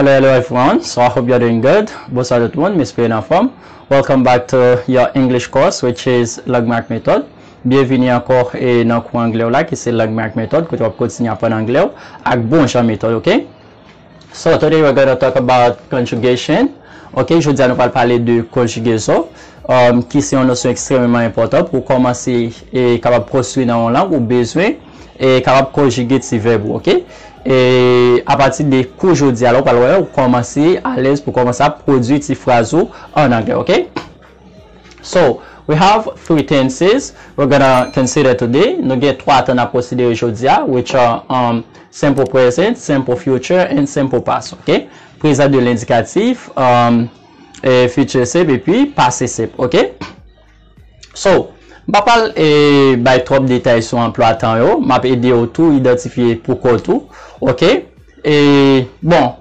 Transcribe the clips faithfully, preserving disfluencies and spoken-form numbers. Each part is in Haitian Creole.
Hello, hello everyone. So I hope you're doing good. Bonswa tout moun, m espere n anfòm. Welcome back to your English course, which is Lang Mwen ak Metòd. Byenvini ankò e nan kou anglè w la, ki se Lang Mwen ak Metòd, kote w ap kontinye aprann anglè w ak bon jan metòd, ok? So today we're gonna talk about conjugation. Ok, jodi a nou pral pale de konjigezon, um, ki se yon nosyon ekstrèmeman enpòtan pou w kòmanse e kapab konstwi nan yon lang, ou bezwen e kapab konjige ti vèb ou, ok? E apati de kou jodi a la, ou pral wè ou kòmanse alèz pou kòmanse ap pwodui ti fraz ou an anglè, ok? So, we have three tenses we're gonna consider today. Nou gen twa tan n ap konsidere jodi a, which are um, simple present, simple future, and simple past, ok? Prezan de lendikatif, um, e, future simple, epi pase simple, ok? So, m pa pral e, bay twòp detay sou anplwa tan yo, m ap ede w tou idantifye pou kont ou, ok? E, bon,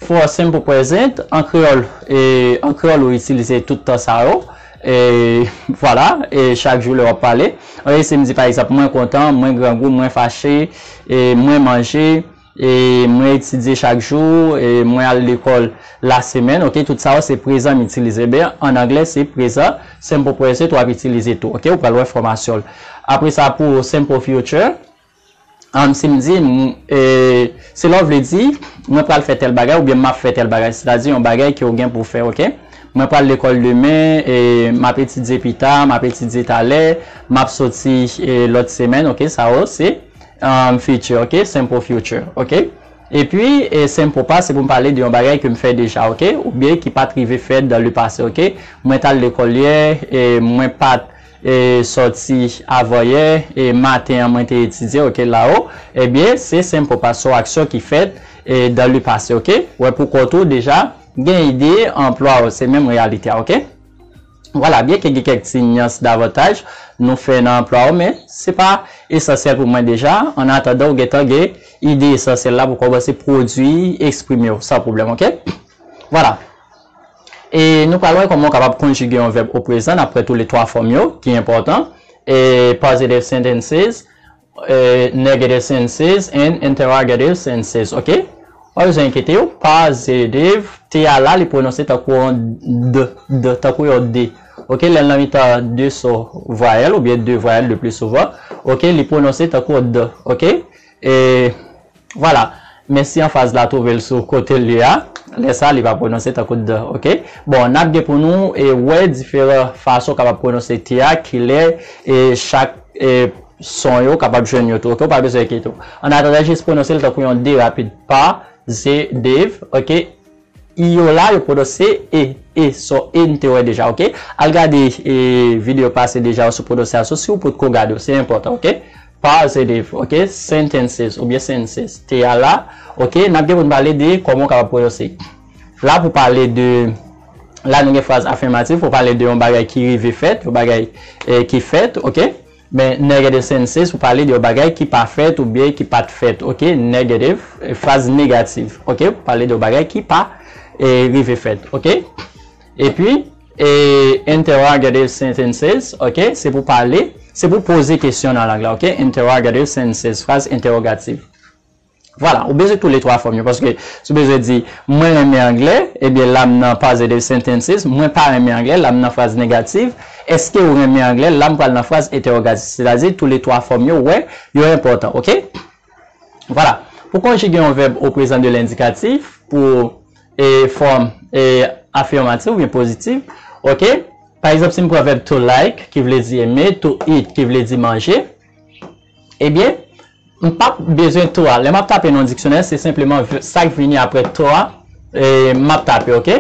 for simple present, an kreyòl, e, an kreyòl ou itilize tout tan sa yo, e, vwala, e, chak jou lè w ap pale. E, si m di pa egzanp, mwen kontan, mwen grangou, mwen fache, e, mwen manje, e, mwen etidye chak jou, e, mwen al lekòl lasemèn, ok, tout sa yo se prezan m itilize. Ebyen, an anglè, se prezan, simple present, w ap itilize tou, ok, ou pral wè fòmasyon l. Apre sa, pou simple future, um, si m di, m, e, se lè w vle di, mwen pral fè tèl bagay oubyen m ap fè tèl bagay, sètadi yon bagay ke w gen pou w fè, ok? Mwen pral lekòl demen, e, m ap etidye pita, m ap etidye talè, m ap soti, e, lòt semèn, ok? Sa yo, se, um, future, ok? Simple future, ok? Epi, e, simple past, se pou m pale de yon bagay ke m fè deja, ok? Oubyen ki pa t rive fèt dans le passé, ok? Mwen t al lekòl yè, e, mwen pa t e, sòti avanyè, e, maten an mwen te etidye, ok, la o, ebyen, se simple past, se yon aksyon ki fèt, e, dans le passé, ok? Wè pou kont ou deja gen ide anplwa yo, se menm reyalite a, ok? Vwala, byenke gen kèk ti nyans davantaj nou fè nan anplwa yo, men se pa esansyèl pou mwen deja. An atandan, ou gentan gen ide esansyèl la pou kòmanse pwodui, eksprime w san pwoblèm, ok? Vwala. E nou pral wè kòman w kapab konjige yon vèb o prezan, n ap pran tou le twa fòm yo, ki enpòtan. E positive sentences, e negative sentences, and interrogative sentences, ok? Pa bezwen enkyete w, positive, T a la, li pwononse tankou yon D, D, tankou yon D. Ok, lè l nan mitan de son vwayèl, oubyen de vwayèl le pli souvan, ok, li pwononse tankou D, ok? E Vwala. Men si anfaz la twouve l sou kote l ye a, lè sa a, li va pwononse tankou D, ok? Bon, n ap gen pou nou e wè diferan fason w kapab pwononse T a, kilè e chak e son yo kapab jwenn yo tou, ok? Ou pa bezwen enkyete w. An atandan, jis pwononse l tankou yon D rapid, pa, ze, dev, ok? I yo la, yo pwononse E, E, son E n te wè deja, ok? Al gade e videyo pase deja yo sou pwononsyasyon, si w potko gade yo, se enpòtan, ok? Positive, ok? Sentences, oubyen senses. T a la, ok? N ap gen pou n pale de kòman w kapab pwononse. La, pou pale de, la, nou gen fraz afimatif, pou pale de yon bagay ki rive fèt, yon bagay e ki fèt, ok? Men negative sentences, pou pale de yon bagay ki pa fèt oubyen ki pa t fèt, ok? Negative, e fraz negatif, ok? Pou pale de yon bagay ki pa e rive fèt, ok? Epi, e interrogative sentences, ok? Se pou pale, se pou poze kesyon nan lang la, ok? Interrogative sentences, fraz entèwogatif. Vwala, ou bezwen tou le twa fòm yo, paske si w bezwen di, mwen renmen anglè, ebyen, la m nan positive sentences, mwen pa renmen anglè, la m nan fraz negatif, èske w renmen anglè, la m pral nan fraz entèwogatif, sètadi tou le twa fòm yo, wè, yo enpòtan, ok? Vwala, pou konjige yon vèb o prezan de lendikatif, pou e fòm e afimatif oubyen pozitif, ok? Pa egzanp, si m pran vèb to like, ki vle di eme, to eat, ki vle di manje, ebyen, m p ap bezwen to a. Lè m ap tape nan yon diksyonè, se senpleman v- sa k vini apre to a, e, m ap tape, ok?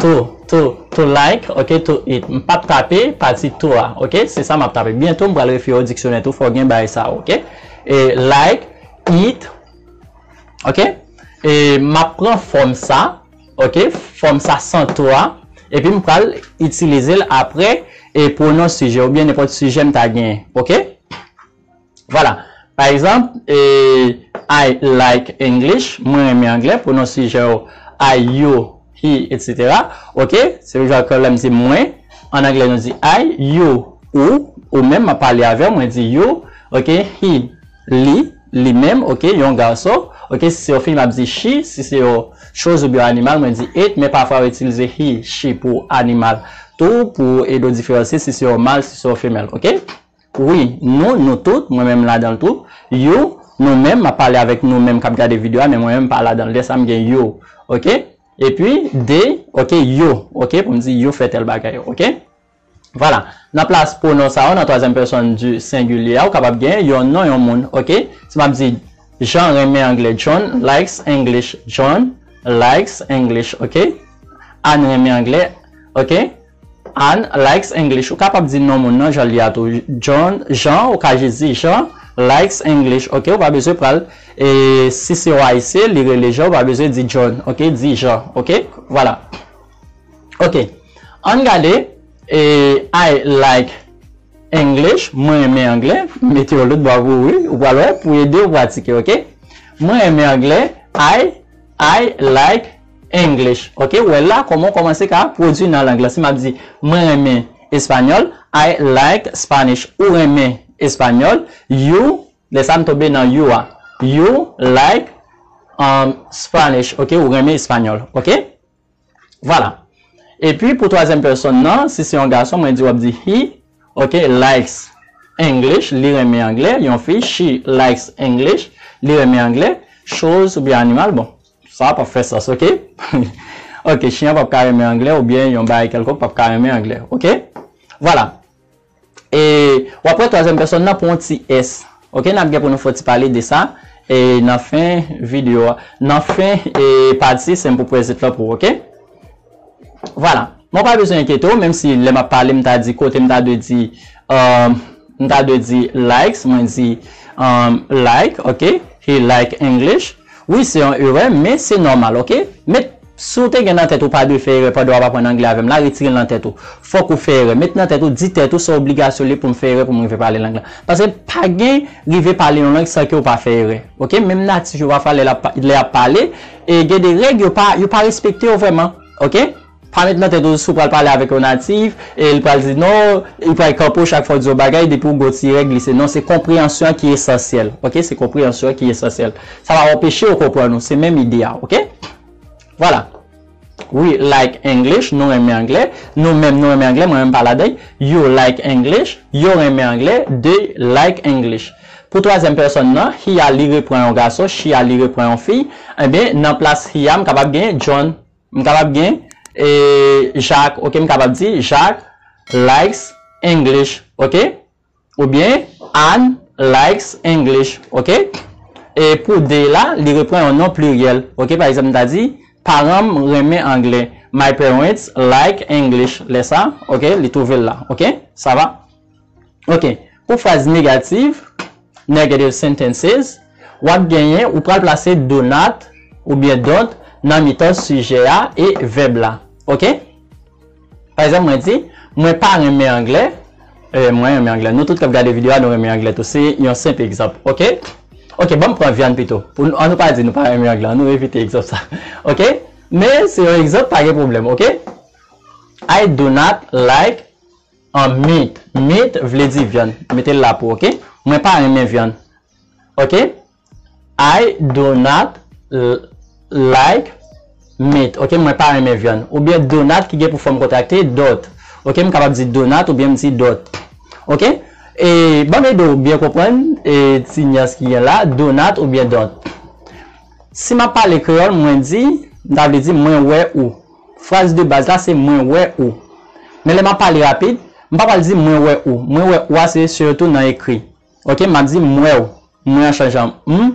To, to, to like, ok, to eat. M p ap tape pati to a, ok? Se sa m ap tape. Byento, m pral refere w diksyonè tou, fò w gen bagay sa, ok? E, like, eat, ok? E, m ap pran fòm sa, ok? Fòm sa san to a, epi m pral itilize l apre e pwonon sijè oubyen nenpòt sijè m ta genyen, ok? Vwala. Pa egzanp, e, I like English, mwen renmen anglè, pwonon sijè yo I, you, he, etsetera. Ok? Se jan ke lè m di mwen, an anglè nou di I, you, ou, ou menm, m ap pale avè w, mwen di you, ok? He, li, li menm, ok? Yon gason, Ok, si se yon fi, m ap di she, si se yon choz oubyen yon animal, mwen di it, men pafwa yo itilize he, she pou animal tou, pou ede w diferansye si se yon mal, si se yon femèl, ok? Wi, nou, nou tout, mwen menm ladan l tou. You, nou menm, m ap pale avèk nou menm k ap gade videyo a, men mwen menm m pa ladan l. Lè sa m gen you, ok? Epi, they, ok, yo, ok, pou m di yo fè tèl bagay, ok? Vwala. Nan plas pwonon sa yo, nan twazyèm pèsòn di sengilye a, ou kapab gen yon non yon moun, ok? Si m ap di, Jean renmen anglè, John likes English, John likes English, ok? Anne renmen anglè, ok? Anne likes English. Ou kapab di non moun nan jan l ye a tou. John, Jean, ou ka jis di Jean likes English, ok? Ou pa bezwen pral, e si se yon ayisyen, li rele Jean, ou pa bezwen di John, ok? Di Jean, ok? Vwala. Ok. Ann gade, e, I like English, mwen renmen anglè, mete yon lòt bwa pou ou, wi, ou pral wè, pou ede w pratike, ok? Mwen renmen anglè, I, I like English, ok? Ou wè la, kòman w kòmanse ka pwodui nan lang lan. Si m ap di, mwen renmen espanyòl, I like Spanish, ou renmen espanyòl, you, lè sa m tonbe nan you a, you like, um, Spanish, ok? Ou renmen espanyòl, ok? Vwala. Epi pou twazyèm pèsòn nan, si se yon gason, mwen di w ap di he, ok, likes English, li renmen anglè. Yon fi, she likes English, li renmen anglè. Choz oubyen animal, bon, sa p ap fè sans, ok? Ok, chen an p ap ka renmen anglè, oubyen yon bagay kèlkonk p ap ka renmen anglè, ok? Vwala. E w ap wè twazyèm pèsòn nan pran yon ti s. Ok, n ap gen pou nou fè yon ti pale de sa. E nan fen videyo a, nan fen e pati, se m pou prezant lan pou ou, ok? Vwala. Mwen pa bezwen enkyete w, menm si lè m ap pale, m ta di kote m ta dwe di, um, m ta dwe di likes, mwen di, um, like, ok? He like English. Wi, se yon erè, men se nòmal, ok? Met, si w te gen nan tèt ou pa dwe fè erè pandan w ap aprann anglè avè m la, retire l nan tèt ou. Fòk ou fè erè. Met nan tèt ou, di tèt ou, se yon obligasyon li pou m fè erè pou m rive pale lang lan. Paske pa gen rive pale yon lang san ke w pa fè erè. Ok? Menm natif yo pafwa lè l ap pa-, lè y ap pale, e gen de règ yo pa, yo pa respekte yo vrèman. Ok? Pa met nan tèt ou si w pral pale avèk yon natif, e l pral di non, li pral kanpe w chak fwa w di yon bagay, depi w gen yon ti règ, li se non, se konpreyansyon an ki esansyèl. Ok? Se konpreyansyon an ki esansyèl. Sa pa anpeche w konprann ou, se menm ide a, ok? Vwala. We like English, nou renmen anglè. Nou menm, nou renmen anglè, mwen menm pa ladan. You like English, yo renmen anglè, they like English. Pou twazyèm pèsòn nan, he a li repran yon gason, she a li repran yon fi. Ebyen, nan plas he a, m kapab gen John. M kapab gen, e, Jacques, ok? M kapab di, Jacques likes English, ok? Oubyen, Anne likes English, ok? E pou they la, li repran yon non pliryèl, ok? Pa egzanp, m ta di, paran m renmen anglè. My parents like English. Lè sa, ok? Li twouve l la, ok? Sa va? Ok. Pou fraz negatif, negative sentences, w ap genyen, ou pral plase do not oubyen don't nan mitan sijè a e vèb la. Ok? Pa egzanp, mwen di, mwen pa renmen anglè. E, mwen renmen anglè. Nou tout k ap gade videyo a, nou renmen anglè tou. Se yon senp egzanp. Ok? Ok, ban m pran vyann pito. Pou nou, an nou pa di nou pa renmen anglè. An nou evite egzanp sa. Ok? Men se yon egzanp, pa gen pwoblèm. Ok? I do not like an meat. Meat vle di vyann. Mete l la pou, ok? Mwen pa renmen vyann. Ok? I do not l-, like meat. Ok? Mwen pa renmen vyann. Oubyen do not ki gen pou fòm kontrakte, don't. Ok? M kapab di do not oubyen m di don't. Ok? E, ban m ede w byen konprann, e, ti nyans ki gen la, do not oubyen don't. Si m ap pale kreyòl, mwen di, m ta vle di mwen wè ou. Fraz de baz la, se mwen wè ou. Men lè m ap pale rapid, m pa pral di mwen wè ou. Mwen wè ou a, se sitou nan ekri. Ok, m ap di m wè w. Mwen an chanje an m,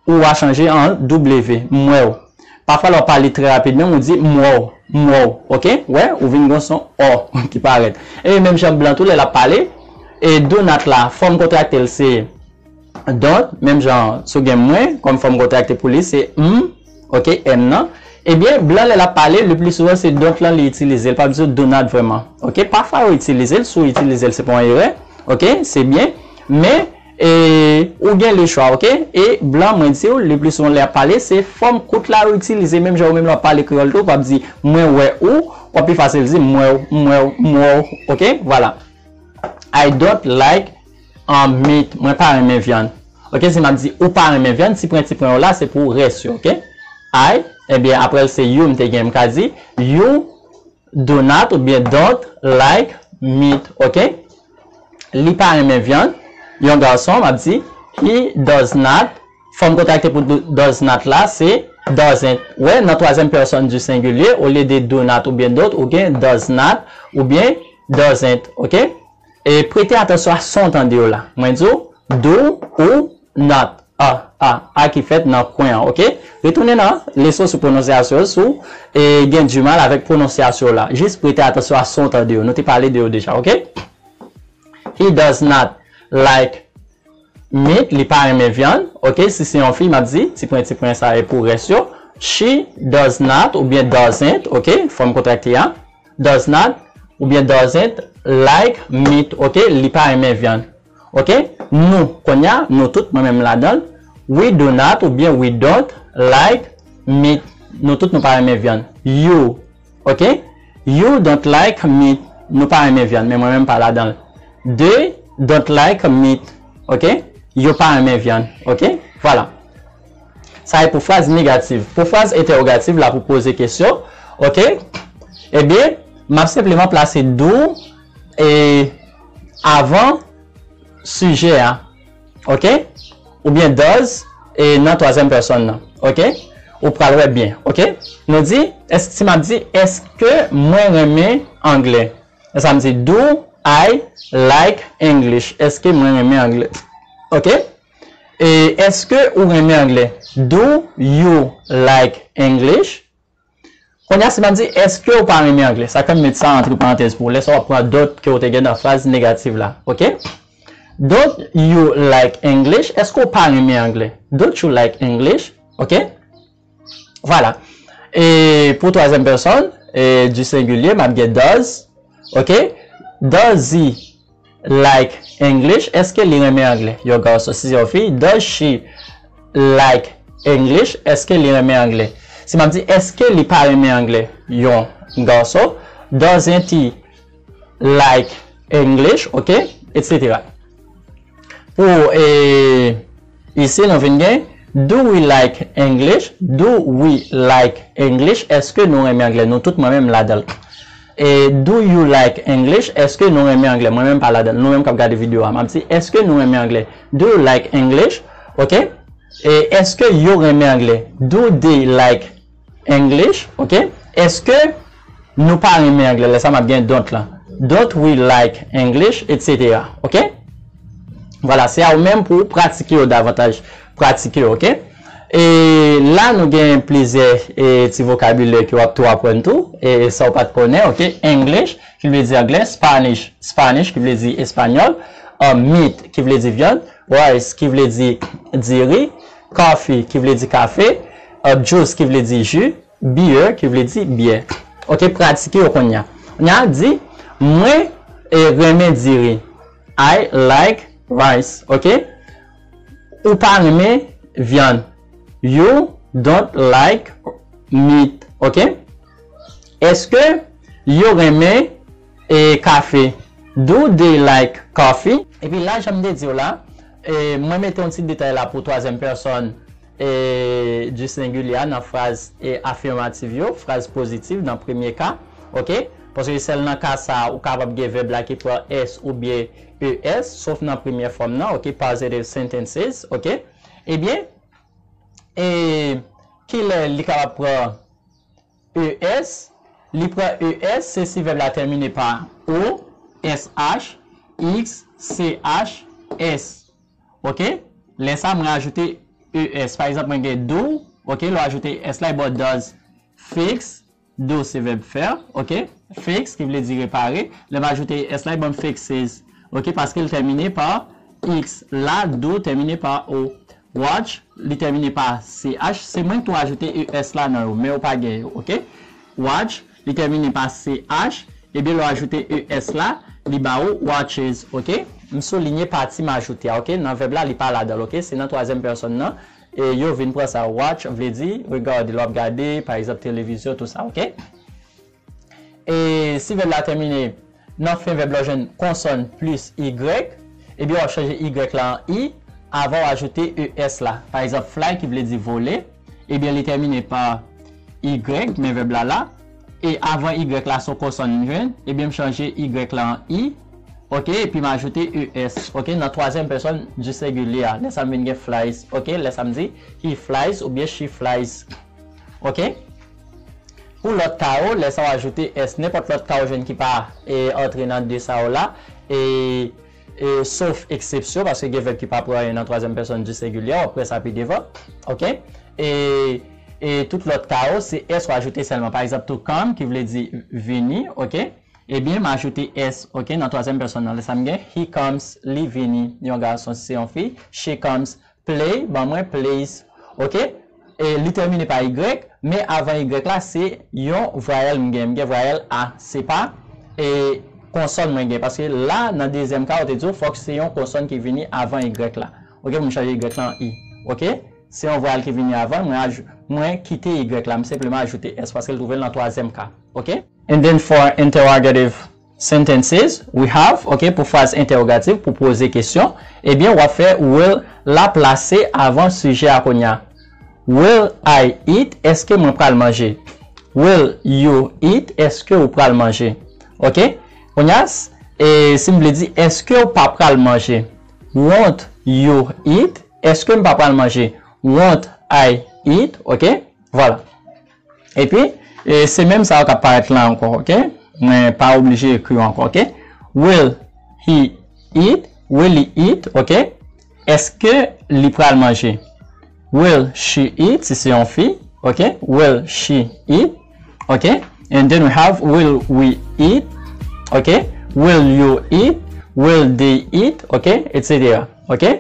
ou a chanje an w. M wè w. Pafwa, lè w pale trè rapid, menm ou di m wè w, m wè w. Ok, wè, ou vin gon son o ki parèt. E menm jan blan tou, lè l ap pale, e do not la, fòm kontrakte l se don't, menm jan si w gen mwen, kòm fòm kontrakte pou li, se m, ok, m nan. Ebyen, blan lè l ap pale, le pli souvan se don't lan li itilize, l p ap di w do not vrèman. Ok, pafwa yo itilize l, si w itilize l, se pa yon erè, ok, se byen, men, e, ou gen le chwa, ok, e blan, mwen di w, le pli souvan lè y ap pale, se fòm kout la yo itilize, menm jan ou menm lè w ap pale kreyòl tou, w ap di, mwen wè ou, w ap pi fasil di, m wè w, m wè w, m wè w, ok, vwala. I don't like, um, meat. Mwen pa renmen vyann. Ok, si m ap di ou pa renmen vyann, ti pwen ti pwen yo la, se pou rès yo, ok? I, ebyen, apre l se you, m te gen, m ka di, you do not oubyen don't like meat, ok? Li pa renmen vyann. Yon gason, m ap di, he does not. Fòm kontrakte pou do- does not la, se doesn't. Wè, nan twazyèm pèsòn di sengilye, olye de do not oubyen don't, ou gen does not oubyen doesn't, ok? E prete atansyon a son w tande yo la. Mwen di w, do ou not. A, a, a ki fèt nan kwen an, ok? Retounen nan leson sou pwononsyasyon, si w e, gen dimal avèk pwononsyasyon la. Jis prete atansyon a son w tande yo. Nou te pale de yo deja, ok? He does not like meat, li pa renmen vyann, ok? Si se yon fi, m ap di, ti pwen, ti pwen sa e pou rès yo. She does not oubyen doesn't, ok? Fòm kontrakte a. Does not oubyen doesn't like meat, ok? Li pa renmen vyann. Ok? Nou, kounye a, nou tout, mwen menm ladan l, we do not oubyen we don't like meat. Nou tout, nou pa renmen vyann. You, ok? You don't like meat. Nou pa renmen vyann, men mwen menm pa ladan l. They don't like meat, ok? Yo pa renmen vyann, ok? Vwala. Sa e pou fraz negatif. Pou fraz entèwogatif la, pou poze kesyon, ok? Ebyen, m ap senpleman plase do e avan sijè a, ok? Oubyen does e nan twazyèm pèsòn nan, ok? Ou pral wè byen, ok? Nou di, èske, si m ap di, èske mwen renmen anglè? Lè sa m di, do I like English? Èske mwen renmen anglè? Ok? E èske ou renmen anglè? Do you like English? Kounye a, si m ap di, èske ou pa renmen anglè? Sa ke m met sa antre parantèz pou ou. Lè sa w ap pran don't ke w te gen nan fraz negatif la. Ok? Don't you like English? Èske ou pa renmen anglè? Don't you like English? Ok? Vwala. E pou twazyèm pèsòn, e, di sengilye, m ap gen does. Ok? Does he like English? Èske li renmen anglè? Yon gason, si se yon fi, does she like English? Èske li renmen anglè? Si m ap di, èske li pa renmen anglè? Yon gason, doesn't he like English? Ok? Etsetera. Pou, e, isi, nou vin gen, do we like English? Do we like English? Èske nou renmen anglè? Nou tout, mwen menm, m ladan l. E, do you like English? Èske nou renmen anglè? Mwen menm, m pa ladan l. Nou menm k ap gade videyo a, m ap di, èske nou renmen anglè? Do you like English? Ok? E, èske yo renmen anglè? Do they like English? Ok? Èske nou pa renmen anglè? Lè sa m ap gen don't la. Don't we like English? Etsetera. Ok? Vwala, se a ou menm pou w pratike yo davantaj. Pratike yo, ok? E la, nou gen plizyè, e, ti vokabilè ke w ap tou aprann tou, e, sa w pa t konnen, ok? English, ki vle di anglè, Spanish, Spanish, ki vle di espanyòl, uh, meat, ki vle di vyann, rice, ki vle di diri, coffee, ki vle di kafe, uh, juice, ki vle di ji, beer, ki vle di byè. Ok, pratike yo kounye a. Kounye a, di, mwen, e, renmen diri. I like rice, ok? Ou pa renmen vyann. You don't like meat, ok? Èske yo renmen, e, kafe? Do they like coffee? Epi la, jan m te di w la, e, mwen mete yon ti detay la pou twazyèm pèsòn, e, di sengilye a nan fraz, e, afimatif yo, fraz pozitif nan premye ka, ok? Paske sèl nan ka sa a, ou kapab gen vèb la ki pran S oubyen E S, sof nan premyè fòm nan, ok? Positive sentences, ok? Ebyen, e, kilè li kapab pran E S? Li pran E S, se si vèb la tèmine pa O, S H, X, C H, S. Ok? Lè sa, mwen ajoute E S. Pa egzanp, mwen gen do, ok? Lè w ajoute S la, li ba w does. Fix, do se vèb faire, ok? Fix, ki vle di repare. Lè m ajoute E S la, li ban m fixes. Ok? Paske l tèmine pa X. La, do tèmine pa O. Watch, li tèmine pa C H. Se mwen ki tou ajoute E S la nan yo, men yo pa gen yo, ok? Watch, li tèmine pa C H. Ebyen, lè w ajoute E S la, li ba ou watches, ok? M soulinye pati m ajoute a, ok? Nan vèb la, li pa ladan l, ok? Se nan twazyèm pèsòn nan, e yo vin pran sa. Watch vle di regade, lè w ap gade, pa egzanp, televizyon, tou sa, ok? E si vèb la tèmine, nan fen vèb la, w jwenn konsòn plis Y, ebyen, w ap chanje Y la an I, Avan w ajoute E S la. Pa egzanp, fly ki vle di vole, ebyen li tèmine pa Y, men vèb la la. E avan Y la, se yon konsòn m jwenn, ebyen m chanje Y la an I, oke, epi m ajoute E S, oke, nan twazyèm pèsòn di sengilye a. Lè sa m vin gen flies, oke, lè sa m di he flies oubyen she flies, oke. Pou lòt ka yo, lè sa w ajoute S, nenpòt lòt ka w jwenn ki pa e, antre nan de sa yo la, e, e, sof eksepsyon, paske gen vèb ki pa pran en nan twazyèm pèsòn di sengilye, w ap wè sa pi devan, oke? E, e tout lòt ka yo, se S w ajoute sèlman. Pa egzanp, to come, ki vle di vini, oke? Ebyen, m ajoute S, oke, nan twazyèm pèsòn nan. Lè sa m gen, he comes, li vini, yon gason, si se yon fi, she comes, play, ban mwen plays, oke? E li tèmine pa Y, men avan Y la, se yon vwayèl m gen. M gen vwayèl A, se pa e konsòn mwen gen. Paske la, nan dezyèm ka, yo te di w, fòk se yon konsòn ki vini avan Y la. Oke, pou m chanje Y la an I. Oke? Se yon vwayèl ki vini avan, mwen, aj- mwen kite Y la, m senpleman ajoute S, paske l twouve l nan twazyèm ka. Oke? And then for interrogative sentences, we have, oke, pou fraz entèwogatif, pou poze kesyon, ebyen, w ap fè will la plase avan sijè a kounye a. Will I eat? Èske mwen pral manje? Will you eat? Èske ou pral manje? Oke? Kounye a, s- e si m vle di, èske ou pa pral manje? Won't you eat? Èske m pa pral manje? Won't I eat? Oke? Vwala. Epi, e, se menm sa yo k ap parèt la ankò, oke? Mwen pa oblije ekri yo ankò, oke? Will he eat? Will he eat? Oke? Èske li pral manje? Will she eat? Si se yon fi, oke? Will she eat? Oke? And then we have will we eat? Oke? Will you eat? Will they eat? Oke? Etsetera. Oke?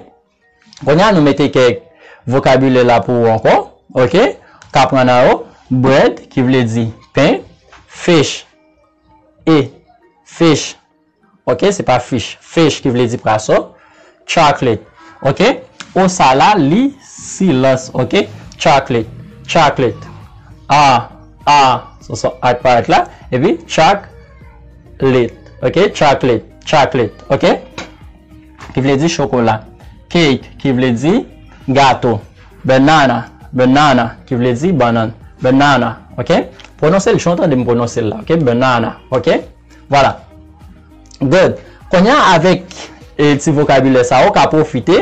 Kounye a nou mete kèk vokabilè la pou ou ankò. Oke? Ka pran nan yo. Bread, ki vle di pen. Fish. E. Fish. Oke? Se pa fish. Fish, ki vle di pwason. Chocolate. Oke? O sa la, li silans. Oke? Chocolate. Chocolate. A. A. So, so, ak parèt la. Epi, chocolate. Oke? Chocolate. Chocolate. Oke? Ki vle di chokola. Cake, ki vle di gato. Banana, banana, ki vle di bannann. Banana, oke? Pwononse l jan w tande m pwononse l la, oke? Banana, oke? Vwala. Good. Kounye a, avèk e, ti vokabilè sa, ou ka pwofite,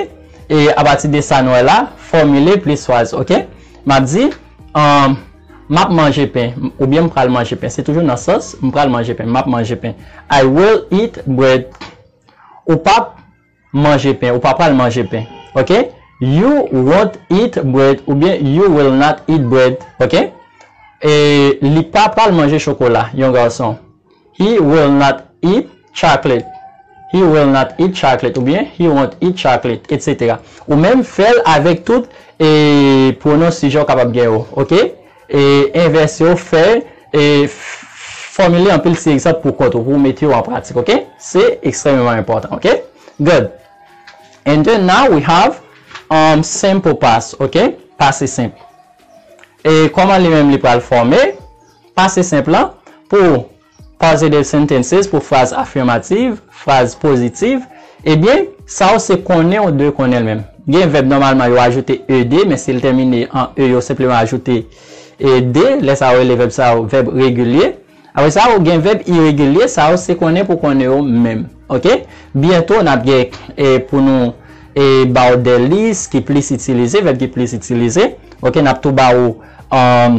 e, apati de sa nou wè la, fòmile plis fraz, oke? M ap di, um, m ap manje pen, oubyen m pral manje pen. Se toujou nan sans, m pral manje pen, m ap manje pen. I will eat bread. Ou p ap manje pen, ou pa pral manje pen. Oke? You won't eat bread oubyen you will not eat bread. Oke? E li pa pral manje chokola, yon gason. He will not eat chocolate. He will not eat chocolate oubyen he won't eat chocolate, etsetera. Ou menm fè l avèk tout e pwonon sijè w kapab gen yo. Oke? E envèse yo, fè e f- fòmile anpil ti egzanp pou kont ou, pou w mete yo an pratik, oke? Se ekstrèmeman enpòtan, oke? Good. And then now we have um, simple past, oke? Pase senp. E kòman li menm li pral fòme? Pase senp lan pou positive sentences, pou fraz afirmatif, fraz pozitif, ebyen, sa yo se konnen ou dwe konnen l menm. Gen vèb nòmalman yo ajoute ed, men si l tèmine an e, yo senpleman ajoute ed. Lè sa yo rele vèb sa yo vèb regilye. Apre sa, ou gen vèb iregilye, sa yo se konnen pou konnen yo menm. Oke? Byento, n ap gen e, pou nou e, ba w de lis ki plis itilize, vèb ki plis itilize. Oke, n ap tou ba w um,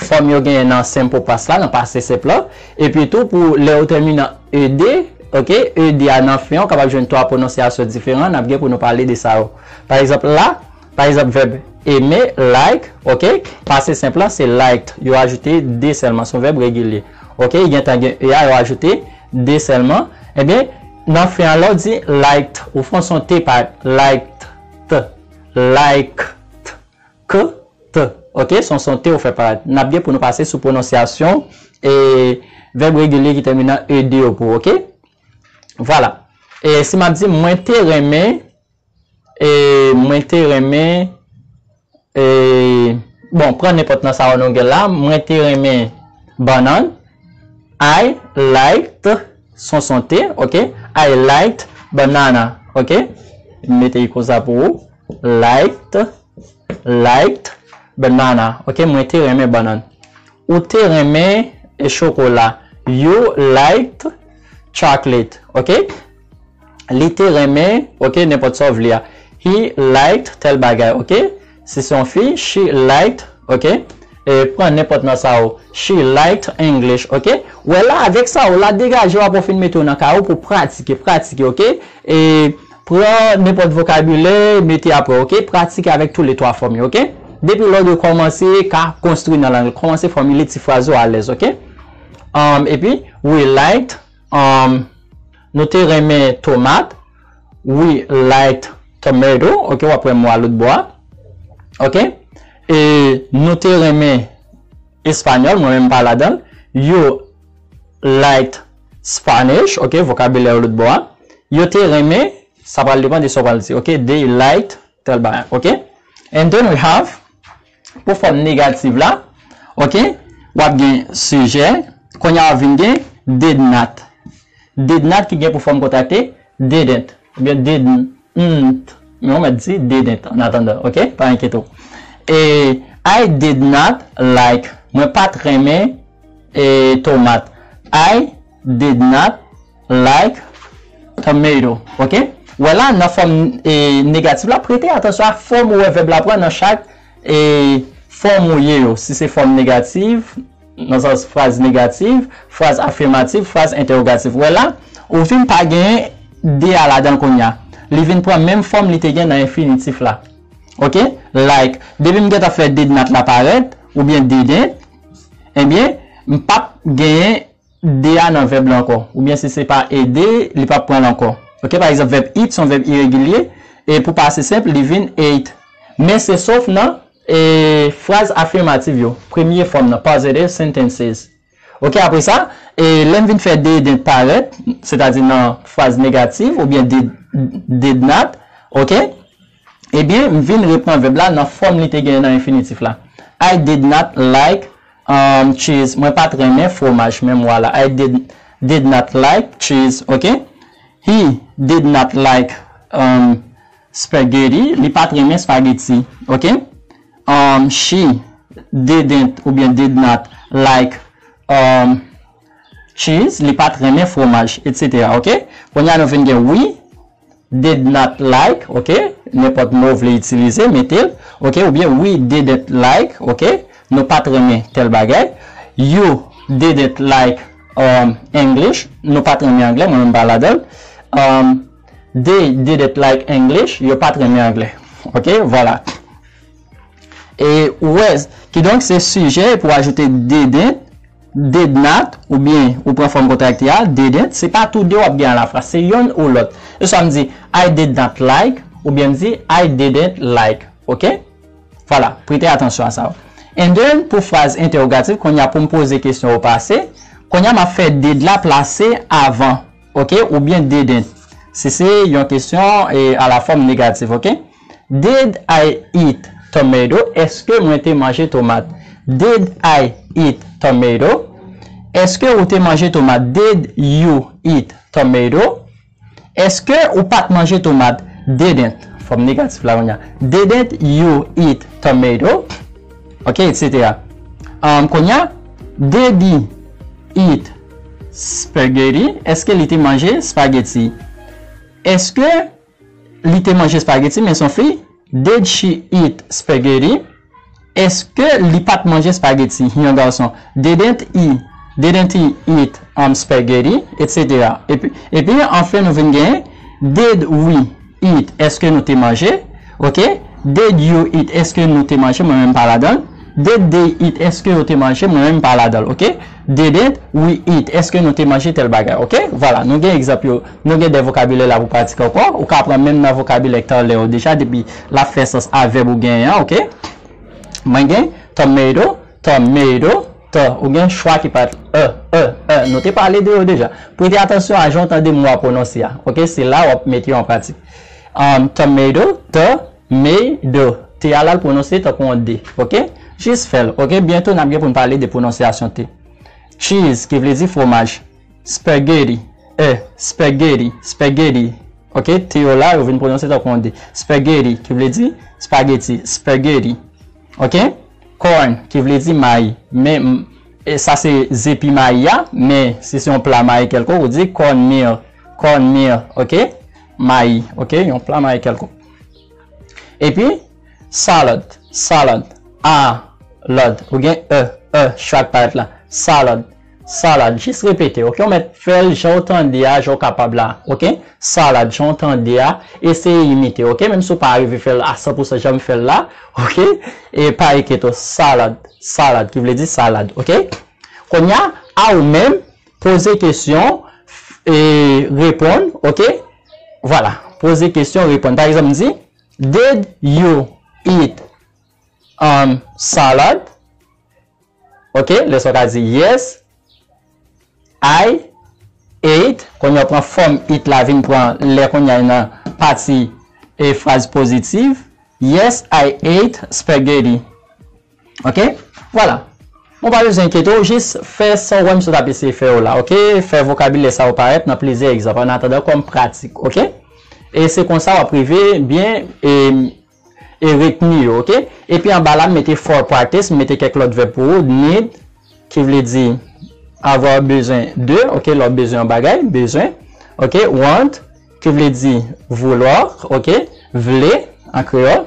fòm yo genyen nan simple past la, nan pase senp la. Epi tou, pou lè yo tèmine an ed, oke, ed a nan fen, ou kapab jwenn twa pwononsyasyon diferan, n ap gen pou nou pale de sa yo. Pa egzanp, la, pa egzanp, vèb eme, like, oke, pase senp lan, se liked, yo ajoute de sèlman, se yon vèb regilye. Oke, gentan gen e a, yo ajoute de sèlman. Ebyen, nan fen an, lè w di liked, ou fè yon son te pa liked, liked, k, t. Oke, se yon son te ou fè parèt. N ap gen pou nou pase sou pwononsyasyon e vèb regilye ki tèmine an ed yo pou ou, oke? Vwala. E si m ap di, mwen te renmen, e mwen te renmen, e bon, pran nenpòt nan sa yo nou gen la, mwen te renmen bannann. I liked, se yon son te, oke? I liked banana, oke? M mete l konsa pou ou. Liked, liked banana. Ok, mwen te renmen bannann. Ou te renmen e chokola. You liked chocolate. Ok? Li te renmen, ok, nenpòt sa w vle a. He liked tèl bagay, ok? Si se yon fi, she liked, ok? E pran nenpòt nan sa yo. She liked English, ok? Wè la, avèk sa yo, la degaje w apre w fin mete yo nan kay ou pou pratike, pratike, ok? E pran nenpòt vokabilè, mete apre, ok? Pratike avèk toulètwa fòm yo, ok? Depi lè w kòmanse ka konstwi nan lang, kòmanse fòmile ti fraz ou alèz, ok? Um, epi, we liked, um, nou te renmen tomat. We liked tomato. Ok, w ap wè mo a lòt bò a. Ok? E nou te renmen espanyòl, mwen menm m pa ladan l. You liked Spanish. Ok, vokabilè yo lòt bò a. Yo te renmen, sa pral depann de sa w pral di. Ok, they liked tèl bagay. Ok? And then we have, pou fòm negatif la, ok, w ap gen sijè, kounye a w ap vin gen did not. Did not ki gen pou fòm kontrakte didn't, oubyen didn't. Men w mèt di didn't an atandan, ok? Pa enkyete w. E I did not like, mwen pa t renmen e tomat. I did not like tomato, ok? Wè la, nan fòm e, negatif la, prete atansyon a fòm ou wè vèb la pran nan chak e, fòm ou ye yo. Si se fòm negatif, nan sans fraz negatif, fraz afirmatif, fraz entèwogatif. Wè la, ou vin pa gen de a ladan l kounye a. Li vin pran menm fòm li te gen nan enfinitif la. Ok? Like, depi m gentan fè did not la parèt, oubyen didn't, ebyen, m p ap genyen de a nan vèb la ankò. Oubyen si se pa ede, li p ap pran l ankò. Ok, pa egzanp, vèb eat se yon vèb iregilye, e pou pase senp, li vin ate. Men se sof nan e, fraz afirmatif yo, premye fòm nan, positive sentences. Ok, apre sa, e, lè m vin fè didn't parèt, sètadi nan fraz negatif, oubyen did, did not, ok, ebyen, m vin repran vèb la nan fòm li te genyen nan enfinitif la. I did not like um, cheese. Mwen pa t renmen fwomaj, menm vwala. I did, did not like cheese, ok? He did not like um, spaghetti. Li pa t renmen spaghetti, ok? Um, she didn't oubyen did not like um, cheese. Li pa t renmen fwomaj, et cetera, ok? Kounye a nou vin gen we did not like, ok? Nenpòt mo w vle itilize, mete l, ok? Oubyen we didn't like, ok? Nou pa t renmen tèl bagay. You didn't like um, English. Nou pa t renmen anglè, mwen menm m pa ladan l. Um, they didn't like English. Yo pa t renmen anglè. Ok, vwala. E wè, kidonk se sijè pou ajoute didn't, did not, oubyen ou pran fòm kontrakte a, didn't, se pa tou de w ap gen alafwa, se yonn ou lòt. Se swa m di, I did not like, oubyen m di, I didn't like. Ok? Vwala, prete atansyon a sa yo. And then, pou fraz entèwogatif, kounye a pou m poze kesyon ou pase, kounye a m ap fè did la plase avan, ok, oubyen didn't. Si se yon kesyon e, a la fòm negatif, ok? Did I eat tomato? Èske mwen te manje tomat? Did I eat tomato? Èske ou te manje tomat? Did you eat tomato? Èske ou pa t manje tomat? Didn't. Fòm negatif la kounye a. Didn't you eat tomato? Ok, et cetera. Um, kounye a, did he eat spaghetti? Èske li te manje spaghetti? Èske li te manje spaghetti? Men se yon fi. Did she eat spaghetti? Èske li pa t manje spaghetti? Yon gason. Didn't he, didn't he eat um, spaghetti? Et cetera. Epi, epi anfen nou vin gen, did we eat? Èske nou te manje? Ok. Did you eat? Èske nou te manje? Mwen menm pa ladan l. Did they eat? Èske yo te manje? Mwen menm pa ladan l. Ok. Didn't we eat? Èske nou te manje tèl bagay? Ok. Vwala, nou gen egzanp yo. Nou gen de vokabilè la pou pratike ankò. Ou ka pran menm nan vokabilè k talè yo deja, depi l ap fè sans a vèb ou genyen an, ok? Mwen gen tomato, tomato, to. Ou gen chwa ki pa t e, e, e. Nou te pale de yo deja. Prete atansyon a jan w tande mo a pwononse a, ok? Se la w ap mete yo an pratik. Um, tomato, to, mado. T a la l pwononse tankou yon D, ok? Jis fè l, ok? Byento n ap gen pou n pale de pwononsyasyon T. Cheese, ki vle di fwomaj. Spaghetti, e, spaghetti, spaghetti. Ok, T yo la, yo vin pwononse tankou yon D. Spaghetti, ki vle di spageti, spaghetti. Ok? Corn, ki vle di mayi. Men, m- e sa se zepi mayi a, men si se yon pla mayi kèlkonk, ou di cornmeal, cornmeal, ok? Mayi, ok? Yon pla mayi kèlkonk. Epi, salad, salad, a, lad, ou gen e, e, chak parèt la. Salad, salad, jis repete, ok? Ou mèt fè l jan w tande a, jan w kapab la, ok? Salad, jan w tande a, eseye imite, ok? Menm si w pa rive fè l a san pou san jan m fè l la, ok? E pa enkyeto, salad, salad, ki vle di salad, ok? Kounye a, a ou menm, poze kesyon, e reponn, ok? Vwala, poze kesyon, reponn. Pa egzanp, m di, Did you eat um, salad? Ok, lè sa w ka di, Yes, I ate. Kounye a w pran fòm eat la vin pran lè kounye a nan pati e fraz pozitiv. Yes, I ate spaghetti. Ok? Vwala. Ou pa bezwen enkyete w, jis fè sa w wè m sot ap eseye fè yo la, ok? Fè vokabilè sa yo parèt nan plizyè egzanp, annatandan kòm pratik, ok? E se konsa w ap rive byen e, e retni yo, ok? Epi anba la, m mete for practice, m mete kèk lòt vèb pou ou, need, ki vle di avoir bezwen de, ok? Lè w bezwen yon bagay, bezwen, ok? Want, ki vle di vouloir, ok? Vle, an kreyòl.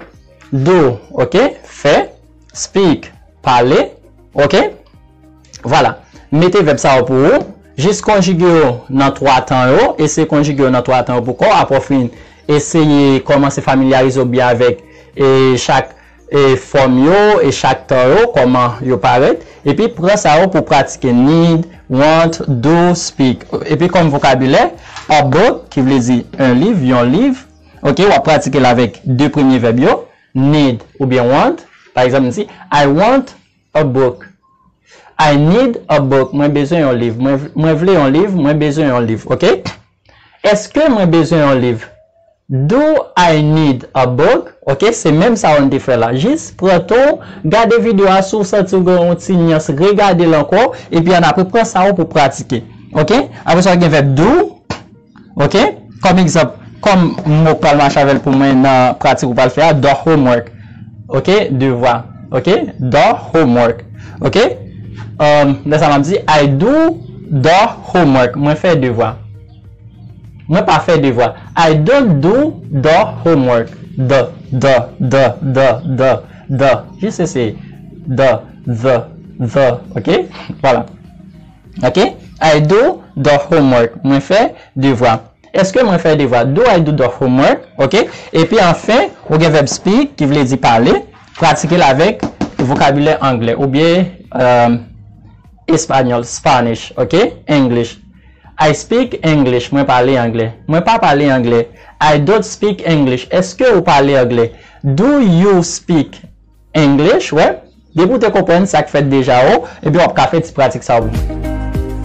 Do, ok? Fè. Speak, pale, ok? Vwala. Mete vèb sa yo pou ou. Jis konjige yo nan twa tan yo. Eseye konjige yo nan twa tan yo pou kò w. Apre w fin eseye kòmanse familyarize w byen avèk e chak e fòm yo e chak tan yo, kòman yo parèt. Epi pran sa yo pou pratike need, want, do, speak. Epi kòm vokabilè, a book, ki vle di un livre, yon liv. Ok, w ap pratike l avèk de premye vèb yo, need oubyen want. Pa egzanp, m di, I want a book. I need a book. Mwen bezwen yon liv. Mwen, mwen vle yon liv. Mwen bezwen yon liv. Ok? Èske mwen bezwen yon liv? Do I need a book? Ok, se menm sa w te fè la. Jis pran tan w, gade videyo a, si w santi w gen yon ti nyans, regade l ankò, epi ann apre pran sa yo pou pratike. Ok? Apre sa, gen vèb do. Ok? Kòm egzanp, kòm m pral mache avè l pou mwen nan pratik ou pral fè a, the homework. Ok? Devwa. Ok? The homework. Ok? Um, lè sa m ap di, I do the homework. Mwen fè devwa. Mwen pa fè devwa. I don't do the homework. The, the, the, the, the, the. Jis eseye. The, the, the. Ok? Vwala. Ok? I do the homework. Mwen fè devwa. Èske mwen fè devwa? Do I do the homework? Ok? Epi anfen, ou gen vèb speak, ki vle di pale. Pratike l avèk vokabilè anglè oubyen um, espanyòl, Spanish, ok? English. I speak English, mwen pale anglè. Mwen pa pale anglè. I don't speak English. Èske ou pale anglè? Do you speak English? Wè. Depi w te konprann sa k fèt deja o, epi w ap ka fè ti pratik sa yo.